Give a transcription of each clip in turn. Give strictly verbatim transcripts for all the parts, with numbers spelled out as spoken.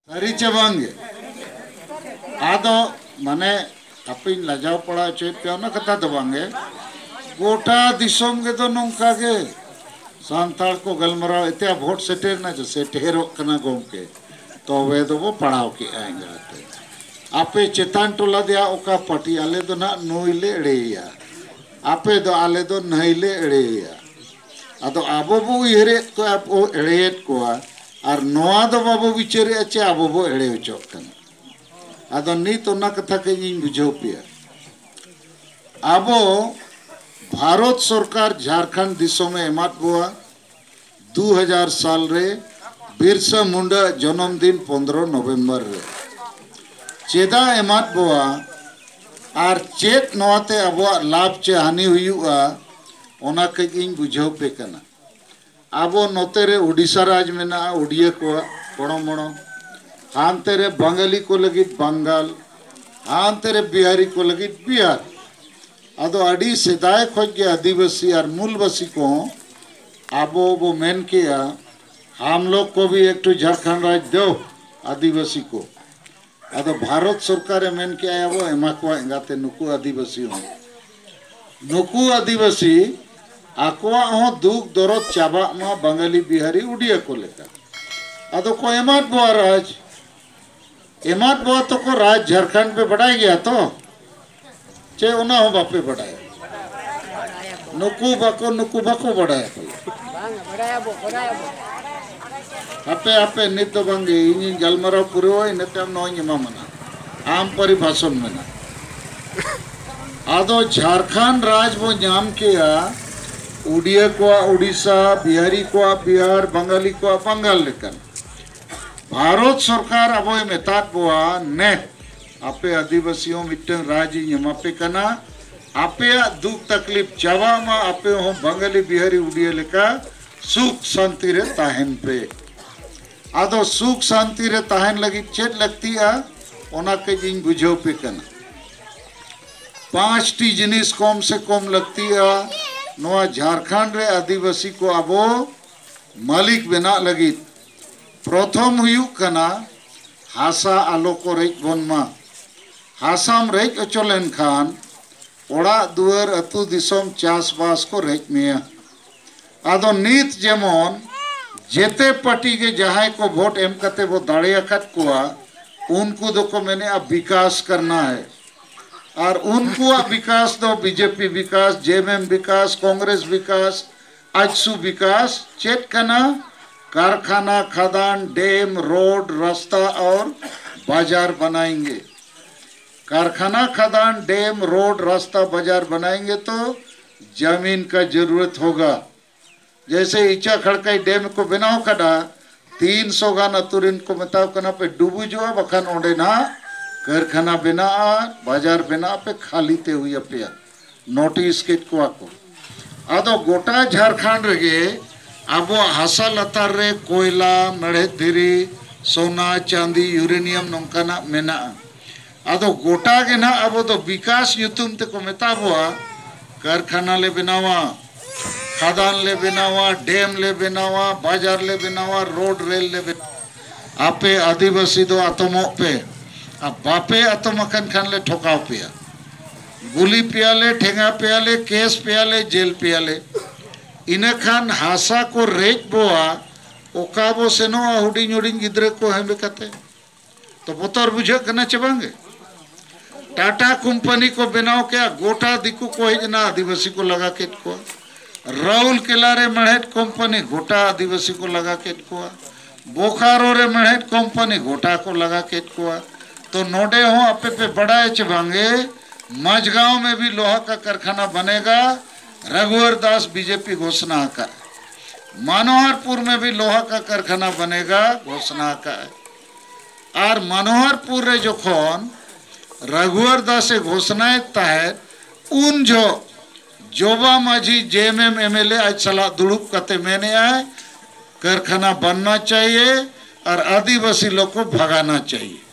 ᱥᱟᱹᱨᱤ ᱪᱮ ᱵᱟᱝ ᱜᱮ? ᱟᱫᱚ ᱢᱟᱱᱮ ᱟᱯᱮᱧ ᱞᱟᱡᱟᱣ ᱯᱟᱲᱟᱣ ᱦᱚᱪᱚᱭᱮᱫ ᱯᱮᱭᱟ, ᱚᱱᱟ ᱠᱟᱛᱷᱟ ᱫᱚ ᱵᱟᱝ ᱜᱮ᱾ ᱜᱚᱴᱟ ᱫᱤᱥᱚᱢ ᱜᱮᱫᱚ ᱱᱚᱝᱠᱟ ᱜᱮ ᱥᱟᱱᱛᱟᱲ ᱠᱚ ᱜᱟᱞᱢᱟᱨᱟᱣ ᱮᱛᱮ, ᱵᱷᱳᱴ ᱥᱮᱴᱮᱨ ᱮᱱᱟ ᱡᱮ ᱥᱮᱴᱮᱨᱚᱜ ᱠᱟᱱᱟ ᱜᱚᱢᱠᱮ, ᱛᱚᱵᱮ ᱫᱚᱵᱚ ᱯᱟᱲᱟᱣ ᱠᱮᱜᱼᱟ ᱮᱸᱜᱟᱛᱮ᱾ ᱟᱯᱮ ᱪᱮᱛᱟᱱ ᱴᱚᱞᱟ ᱫᱮᱭᱟ ᱚᱠᱟ ᱯᱟᱨᱴᱤ, ᱟᱞᱮ ᱫᱚ ᱱᱟᱦᱟᱜ ᱱᱩᱭ ᱞᱮ ᱮᱲᱮᱭᱮᱭᱟ, ᱟᱯᱮ ᱫᱚ ᱟᱞᱮ ᱫᱚ ᱱᱟᱹᱭ ᱞᱮ ᱮᱲᱮᱭᱮᱭᱟ᱾ ᱟᱫᱚ ᱟᱵᱚ ᱵᱚ ᱩᱭᱦᱟᱹᱨᱮᱫ ᱠᱚᱣᱟ, ᱵᱚ ᱮᱲᱮᱭᱮᱫ ᱠᱚᱣᱟ, ᱟᱨ ᱱᱚᱣᱟ ᱫᱚ ᱵᱟᱵᱚ ᱵᱤᱪᱟᱹᱨᱮᱫᱼᱟ ᱪᱮ ᱟᱵᱚ ᱵᱚ ᱮᱲᱮ ᱦᱚᱪᱚᱜ ᱠᱟᱱᱟ᱾ ᱟᱫᱚ ᱱᱤᱛ ᱚᱱᱟ ᱠᱟᱛᱷᱟ ᱠᱟᱹᱡ ᱤᱧ ᱵᱩᱡᱷᱟᱹᱣ ᱯᱮᱭᱟ᱾ ᱟᱵᱚ ᱵᱷᱟᱨᱚᱛ ᱥᱚᱨᱠᱟᱨ ᱡᱷᱟᱲᱠᱷᱚᱸᱰ ᱫᱤᱥᱚᱢᱮ ᱮᱢᱟᱫ ᱵᱚᱣᱟ ᱫᱩ ᱦᱟᱡᱟᱨ ᱥᱟᱞ ᱨᱮ ᱵᱤᱨᱥᱟ ᱢᱩᱱᱰᱟ ᱡᱚᱱᱚᱢ ᱫᱤᱱ ᱯᱚᱱᱫᱽᱨᱚ ᱱᱚᱵᱷᱮᱢᱵᱚᱨ ᱨᱮ᱾ ᱪᱮᱫᱟᱜ ᱮᱢᱟᱫ ᱵᱚᱣᱟ ᱟᱨ ᱪᱮᱫ ᱱᱚᱣᱟᱛᱮ ᱟᱵᱚᱣᱟᱜ ᱞᱟᱵᱷ ᱪᱮ ᱦᱟᱹᱱᱤ ᱦᱩᱭᱩᱜᱼᱟ, ᱚᱱᱟ ᱠᱟᱹᱡ ᱤᱧ ᱵᱩᱡᱷᱟᱹᱣ ᱯᱮ ᱠᱟᱱᱟ᱾ ᱟᱵᱚ ᱱᱚᱛᱮ ᱨᱮ ᱳᱰᱤᱥᱟ ᱨᱟᱡᱽ ᱢᱮᱱᱟᱜᱼᱟ, ᱳᱰᱤᱭᱟᱹ ᱠᱚᱣᱟᱜ ᱯᱚᱲᱚᱢᱚᱲᱚ, ᱦᱟᱱᱛᱮ ᱨᱮ ᱵᱟᱝᱜᱟᱞᱤ ᱠᱚ ᱞᱟᱹᱜᱤᱫ ᱵᱟᱝᱜᱟᱞ, ᱦᱟᱱᱛᱮ ᱨᱮ ᱵᱤᱦᱟᱨᱤ ᱠᱚ ᱞᱟᱹᱜᱤᱫ ᱵᱤᱦᱟᱨ᱾ ᱟᱫᱚ ᱟᱹᱰᱤ ᱥᱮᱫᱟᱭ ᱠᱷᱚᱡ ᱜᱮ ᱟᱹᱫᱤᱵᱟᱹᱥᱤ ᱟᱨ ᱢᱩᱞᱵᱟᱹᱥᱤ ᱠᱚᱦᱚᱸ ᱟᱵᱚ ᱵᱚ ᱢᱮᱱ ᱠᱮᱜᱼᱟ, ᱦᱟᱢ ᱞᱳᱜ ᱠᱚ ᱵᱷᱤ ᱮᱠᱴᱩ ᱡᱷᱟᱲᱠᱷᱚᱸᱰ ᱨᱟᱡᱽ ᱫᱚ ᱟᱹᱫᱤᱵᱟᱹᱥᱤ ᱠᱚ᱾ ᱟᱫᱚ ᱵᱷᱟᱨᱚᱛ ᱥᱚᱨᱠᱟᱨᱮ ᱢᱮᱱ ᱠᱮᱜᱼᱟ, ᱟᱵᱚ ᱮᱢᱟ ᱠᱚᱣᱟ ᱮᱸᱜᱟᱛᱮ ᱱᱩᱠᱩ ᱟᱹᱫᱤᱵᱟᱹᱥᱤ ᱦᱚᱸ᱾ ᱱᱩᱠᱩ ᱟᱹᱫᱤᱵᱟᱹᱥᱤ ᱟᱠᱚᱣᱟᱜ ᱦᱚᱸ ᱫᱩᱠ ᱫᱚᱨᱚᱫ ᱪᱟᱵᱟᱜ ᱢᱟ ᱵᱟᱝᱜᱟᱞᱤ ᱵᱤᱦᱟᱨᱤ ᱩᱰᱤᱭᱟ ᱠᱚ ᱞᱮᱠᱟ᱾ ᱟᱫᱚ ᱠᱚ ᱮᱢᱟᱫ ᱵᱚᱣᱟ ᱨᱟᱡᱽ, ᱮᱢᱟᱫ ᱵᱚᱣᱟ ᱛᱚᱠᱚ ᱨᱟᱡᱽ ᱡᱷᱟᱲᱠᱷᱚᱸᱰ ᱯᱮ ᱵᱟᱰᱟᱭ ᱜᱮᱭᱟ ᱛᱚ? ᱪᱮ ᱚᱱᱟ ᱦᱚᱸ ᱵᱟᱯᱮ ᱵᱟᱰᱟᱭᱟ? ᱱᱩᱠᱩ ᱵᱟᱠᱚ, ᱱᱩᱠᱩ ᱵᱟᱠᱚ ᱵᱟᱰᱟᱭᱟ ᱯᱟᱞᱮ᱾ ᱦᱟᱯᱮ, ᱦᱟᱯᱮ, ᱱᱤᱛ ᱫᱚ ᱵᱟᱝ ᱜᱮ, ᱤᱧᱤᱧ ᱜᱟᱞᱢᱟᱨᱟᱣ ᱯᱩᱨᱟᱹᱣᱟ, ᱤᱱᱟᱹ ᱛᱟᱭᱚᱢ ᱱᱚᱣᱟᱧ ᱮᱢᱟᱢᱟ ᱱᱟᱜ᱾ ᱟᱢ ᱯᱟᱹᱨᱤ ᱵᱷᱟᱥᱚᱱ ᱢᱮᱱᱟᱜ᱾ ᱟᱫᱚ ᱡᱷᱟᱲᱠᱷᱚᱸᱰ ᱨᱟᱡᱽ ᱵᱚ ᱧᱟᱢ ᱠᱮᱜᱼᱟ, ᱩᱰᱤᱭᱟ ᱠᱚᱣᱟᱜ ᱩᱰᱤᱥᱟ, ᱵᱤᱦᱟᱨᱤ ᱠᱚᱣᱟᱜ ᱵᱤᱦᱟᱨ, ᱵᱟᱝᱜᱟᱞᱤ ᱠᱚᱣᱟᱜ ᱵᱟᱝᱜᱟᱞ ᱞᱮᱠᱟᱱ᱾ ᱵᱷᱟᱨᱚᱛ ᱥᱚᱨᱠᱟᱨ ᱟᱵᱚᱭ ᱢᱮᱛᱟᱫ ᱵᱚᱣᱟ, ᱱᱮ, ᱟᱯᱮ ᱟᱹᱫᱤᱵᱟᱹᱥᱤ ᱦᱚᱸ ᱢᱤᱫᱴᱟᱝ ᱨᱟᱡᱽ ᱤᱧ ᱮᱢᱟ ᱯᱮ ᱠᱟᱱᱟ, ᱟᱯᱮᱭᱟᱜ ᱫᱩᱠ ᱛᱟᱠᱞᱤᱯ ᱪᱟᱵᱟᱜ ᱢᱟ, ᱟᱯᱮ ᱦᱚᱸ ᱵᱟᱝᱜᱟᱞᱤ ᱵᱤᱦᱟᱨᱤ ᱩᱰᱤᱭᱟ ᱞᱮᱠᱟ ᱥᱩᱠ ᱥᱟᱱᱛᱤ ᱨᱮ ᱛᱟᱦᱮᱱ ᱯᱮ᱾ ᱟᱫᱚ ᱥᱩᱠ ᱥᱟᱱᱛᱤ ᱨᱮ ᱛᱟᱦᱮᱱ ᱞᱟᱹᱜᱤᱫ ᱪᱮᱫ ᱞᱟᱹᱠᱛᱤᱜᱼᱟ, ᱚᱱᱟ ᱠᱟᱹᱡ ᱤᱧ ᱵᱩᱡᱷᱟᱹᱣ ᱯᱮ ᱠᱟᱱᱟ᱾ ᱯᱟᱸᱪᱴᱤ ᱡᱤᱱᱤᱥ ᱠᱚᱢ ᱥᱮ ᱠᱚᱢ ᱞᱟᱹᱠᱛᱤᱜᱼᱟ ᱱᱚᱣᱟ ᱡᱷᱟᱲᱠᱷᱚᱸᱰ ᱨᱮ ᱟᱹᱫᱤᱵᱟᱹᱥᱤ ᱠᱚ ᱟᱵᱚ ᱢᱟᱹᱞᱤᱠ ᱵᱮᱱᱟᱜ ᱞᱟᱹᱜᱤᱫ᱾ ᱯᱨᱚᱛᱷᱚᱢ ᱦᱩᱭᱩᱜ ᱠᱟᱱᱟ, ᱦᱟᱥᱟ ᱟᱞᱚ ᱠᱚ ᱨᱮᱡ ᱵᱚᱱ ᱢᱟ᱾ ᱦᱟᱥᱟᱢ ᱨᱮᱡ ᱦᱚᱪᱚ ᱞᱮᱱᱠᱷᱟᱱ ᱚᱲᱟᱜ ᱫᱩᱣᱟᱹᱨ, ᱟᱹᱛᱩ ᱫᱤᱥᱚᱢ, ᱪᱟᱥᱵᱟᱥ ᱠᱚ ᱨᱮᱡ ᱢᱮᱭᱟ᱾ ᱟᱫᱚ ᱱᱤᱛ ᱡᱮᱢᱚᱱ ᱡᱮᱛᱮ ᱯᱟᱨᱴᱤ ᱜᱮ ᱡᱟᱦᱟᱸᱭ ᱠᱚ ᱵᱷᱳᱴ ᱮᱢ ᱠᱟᱛᱮ ᱵᱚ ᱫᱟᱲᱮ ᱟᱠᱟᱫ ᱠᱚᱣᱟ, ᱩᱱᱠᱩ ᱫᱚᱠᱚ ᱢᱮᱱᱮᱜᱼᱟ ᱵᱤᱠᱟᱥ ᱠᱟᱨᱱᱟ ᱦᱮ, ᱟᱨ ᱩᱱᱠᱩᱣᱟᱜ ᱵᱤᱠᱟᱥ ᱫᱚ ᱵᱤᱡᱮᱯᱤ ᱵᱤᱠᱟᱥ, ᱡᱮᱮᱢᱮᱢ ᱵᱤᱠᱟᱥ, ᱠᱚᱝᱜᱨᱮᱥ ᱵᱤᱠᱟᱥ, ᱟᱡᱥᱩ ᱵᱤᱠᱟᱥ ᱪᱮᱫ ᱠᱟᱱᱟ? ᱠᱟᱨᱠᱷᱟᱱᱟ, ᱠᱷᱟᱫᱟᱱ, ᱰᱮᱢ, ᱨᱳᱰ, ᱨᱟᱥᱛᱟ ᱟᱨ ᱵᱟᱡᱟᱨ ᱵᱟᱱᱟᱭᱮᱸᱜᱮ᱾ ᱠᱟᱨᱠᱷᱟᱱᱟ, ᱠᱷᱟᱫᱟᱱ, ᱰᱮᱢ, ᱨᱳᱰ, ᱨᱟᱥᱛᱟ, ᱵᱟᱡᱟᱨ ᱵᱟᱱᱟᱭᱮᱸᱜᱮ ᱛᱚ ᱡᱟᱢᱤᱱ ᱠᱟ ᱡᱟᱨᱩᱨᱟᱛ ᱦᱳᱜᱟ᱾ ᱡᱮᱭᱥᱮ ᱤᱪᱟ ᱠᱷᱟᱲᱠᱟᱭ ᱰᱮᱢ ᱠᱚ ᱵᱮᱱᱟᱣ ᱠᱟᱫᱟ, ᱛᱤᱱ ᱥᱚ ᱜᱟᱱ ᱟᱹᱛᱩ ᱨᱮᱱ ᱠᱚ ᱢᱮᱛᱟᱣ ᱠᱟᱱᱟ, ᱯᱮ ᱰᱩᱵᱩᱡᱚᱜᱼᱟ, ᱵᱟᱠᱷᱟᱱ ᱚᱸᱰᱮ ᱱᱟᱦᱟᱜ ᱠᱟᱹᱨᱠᱷᱟᱱᱟ ᱵᱮᱱᱟᱜᱼᱟ, ᱵᱟᱡᱟᱨ ᱵᱮᱱᱟᱜᱼᱟ, ᱯᱮ ᱠᱷᱟᱹᱞᱤ ᱛᱮ ᱦᱩᱭ ᱟᱯᱮᱭᱟ᱾ ᱱᱳᱴᱤᱥ ᱠᱮᱫ ᱠᱚᱣᱟ ᱠᱚ᱾ ᱟᱫᱚ ᱜᱚᱴᱟ ᱡᱷᱟᱲᱠᱷᱚᱸᱰ ᱨᱮᱜᱮ ᱟᱵᱚᱣᱟᱜ ᱦᱟᱥᱟ ᱞᱟᱛᱟᱨ ᱨᱮ ᱠᱚᱭᱞᱟ, ᱢᱮᱲᱦᱮᱫ ᱫᱷᱤᱨᱤ, ᱥᱳᱱᱟ, ᱪᱟᱸᱫᱤ, ᱭᱩᱨᱮᱱᱤᱭᱟᱢ ᱱᱚᱝᱠᱟᱱᱟᱜ ᱢᱮᱱᱟᱜᱼᱟ᱾ ᱟᱫᱚ ᱜᱚᱴᱟ ᱜᱮ ᱱᱟᱦᱟᱜ ᱟᱵᱚ ᱫᱚ ᱵᱤᱠᱟᱥ ᱧᱩᱛᱩᱢ ᱛᱮᱠᱚ ᱢᱮᱛᱟ ᱵᱚᱣᱟ, ᱠᱟᱨᱠᱷᱟᱱᱟ ᱞᱮ ᱵᱮᱱᱟᱣᱟ, ᱠᱷᱟᱫᱟᱱ ᱞᱮ ᱵᱮᱱᱟᱣᱟ, ᱰᱮᱢ ᱞᱮ ᱵᱮᱱᱟᱣᱟ, ᱵᱟᱡᱟᱨ ᱞᱮ ᱵᱮᱱᱟᱣᱟ, ᱨᱳᱰ ᱨᱮᱞ ᱞᱮ ᱵᱮᱱᱟᱣᱟ᱾ ᱟᱯᱮ ᱟᱹᱫᱤᱵᱟᱹᱥᱤ ᱫᱚ ᱟᱛᱚᱢᱚᱜ ᱯᱮ, ᱟᱨ ᱵᱟᱯᱮ ᱟᱛᱚᱢ ᱟᱠᱟᱱ ᱠᱷᱟᱱ ᱞᱮ ᱴᱷᱚᱠᱟᱣ ᱯᱮᱭᱟ᱾ ᱜᱩᱞᱤ ᱯᱮᱭᱟᱞᱮ, ᱴᱷᱮᱸᱜᱟ ᱯᱮᱭᱟᱞᱮ, ᱠᱮᱥ ᱯᱮᱭᱟᱞᱮ, ᱡᱮᱞ ᱯᱮᱭᱟᱞᱮ᱾ ᱤᱱᱟᱹ ᱠᱷᱟᱱ ᱦᱟᱥᱟ ᱠᱚ ᱨᱮᱡ ᱵᱚᱣᱟ, ᱚᱠᱟ ᱵᱚ ᱥᱮᱱᱚᱜᱼᱟ ᱦᱩᱰᱤᱧ ᱦᱩᱰᱤᱧ ᱜᱤᱫᱽᱨᱟᱹ ᱠᱚ ᱦᱮᱸᱫᱮ ᱠᱟᱛᱮ? ᱛᱚ ᱵᱚᱛᱚᱨ ᱵᱩᱡᱷᱟᱹᱜ ᱠᱟᱱᱟ ᱪᱮ ᱵᱟᱝᱜᱮ? ᱴᱟᱴᱟ ᱠᱳᱢᱯᱟᱱᱤ ᱠᱚ ᱵᱮᱱᱟᱣ ᱠᱮᱜᱼᱟ, ᱜᱚᱴᱟ ᱫᱤᱠᱩ ᱠᱚ ᱦᱮᱡ ᱮᱱᱟ, ᱟᱹᱫᱤᱵᱟᱹᱥᱤ ᱠᱚ ᱞᱟᱜᱟ ᱠᱮᱫ ᱠᱚᱣᱟ᱾ ᱨᱟᱩᱞᱠᱮᱞᱟ ᱨᱮ ᱢᱮᱲᱦᱮᱫ ᱠᱳᱢᱯᱟᱱᱤ, ᱜᱚᱴᱟ ᱟᱹᱫᱤᱵᱟᱹᱥᱤ ᱠᱚ ᱞᱟᱜᱟ ᱠᱮᱫ ᱠᱚᱣᱟ᱾ ᱵᱳᱠᱟᱨᱳ ᱨᱮ ᱢᱮᱲᱦᱮᱫ ᱠᱳᱢᱯᱟᱱᱤ, ᱜᱚᱴᱟ ᱠᱚ ᱞᱟᱜᱟ ᱠᱮᱫ ᱠᱚᱣᱟ᱾ ᱛᱚ ᱱᱚᱰᱮ ᱦᱚᱸ ᱟᱯᱮ ᱯᱮ ᱵᱟᱰᱟᱭᱟ ᱪᱮ ᱵᱟᱝᱜᱮ, ᱢᱟᱡᱽᱜᱟᱸᱣ ᱢᱮ ᱵᱷᱤ ᱞᱳᱦᱟ ᱠᱟ ᱠᱟᱨᱠᱷᱟᱱᱟ ᱵᱟᱱᱮᱜᱟ, ᱨᱟᱜᱷᱩᱣᱟᱨ ᱫᱟᱥ ᱵᱤᱡᱮᱯᱤ ᱜᱷᱳᱥᱱᱟ ᱟᱠᱟᱫ᱾ ᱢᱟᱱᱳᱦᱟᱨᱯᱩᱨ ᱢᱮ ᱵᱷᱤ ᱞᱳᱦᱟ ᱠᱟ ᱠᱟᱨᱠᱷᱟᱱᱟ ᱵᱟᱱᱮᱜᱟ, ᱜᱷᱳᱥᱱᱟ ᱟᱠᱟᱫ᱾ ᱟᱨ ᱢᱟᱱᱳᱦᱟᱨᱯᱩᱨ ᱨᱮ ᱡᱚᱠᱷᱚᱱ ᱨᱟᱜᱷᱩᱣᱟᱨ ᱫᱟᱥ ᱮ ᱜᱷᱳᱥᱱᱟᱭᱮᱫ ᱛᱟᱦᱮᱸᱫ, ᱩᱱ ᱡᱚᱦᱚᱜ ᱡᱚᱵᱟ ᱢᱟᱹᱡᱷᱤ ᱡᱮᱮᱢᱮᱢ ᱮᱢᱮᱞᱮ ᱟᱡ ᱥᱟᱞᱟᱜ ᱫᱩᱲᱩᱵ ᱠᱟᱛᱮ ᱢᱮᱱᱮᱜᱼᱟᱭ, ᱠᱟᱨᱠᱷᱟᱱᱟ ᱵᱟᱱᱱᱟ ᱪᱟᱦᱤᱭᱮ ᱟᱨ ᱟᱹᱫᱤᱵᱟᱹᱥᱤ ᱞᱳᱜ ᱠᱳ ᱵᱷᱟᱜᱟᱱᱟ ᱪᱟᱦᱤᱭᱮ᱾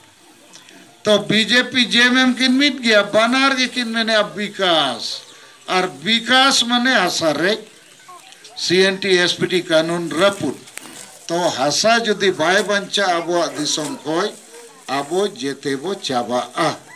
ᱛᱚ ᱵᱤᱡᱮᱯᱤ ᱡᱮᱮᱢᱮᱢ ᱠᱤᱱ ᱢᱤᱫ ᱜᱮᱭᱟ, ᱵᱟᱱᱟᱨ ᱜᱮᱠᱤᱱ ᱢᱮᱱᱮᱜᱼᱟ ᱵᱤᱠᱟᱥ, ᱟᱨ ᱵᱤᱠᱟᱥ ᱢᱟᱱᱮ ᱦᱟᱥᱟ ᱨᱮᱡ᱾ ᱥᱤ N T S P T ᱠᱟᱹᱱᱩᱱ ᱨᱟᱹᱯᱩᱫ᱾ ᱛᱚ ᱦᱟᱥᱟ ᱡᱩᱫᱤ ᱵᱟᱭ ᱵᱟᱧᱪᱟᱜᱼᱟ ᱟᱵᱚᱣᱟᱜ ᱫᱤᱥᱚᱢ ᱠᱷᱚᱡ, ᱟᱵᱚ ᱡᱮᱛᱮ ᱵᱚ ᱪᱟᱵᱟᱜᱼᱟ᱾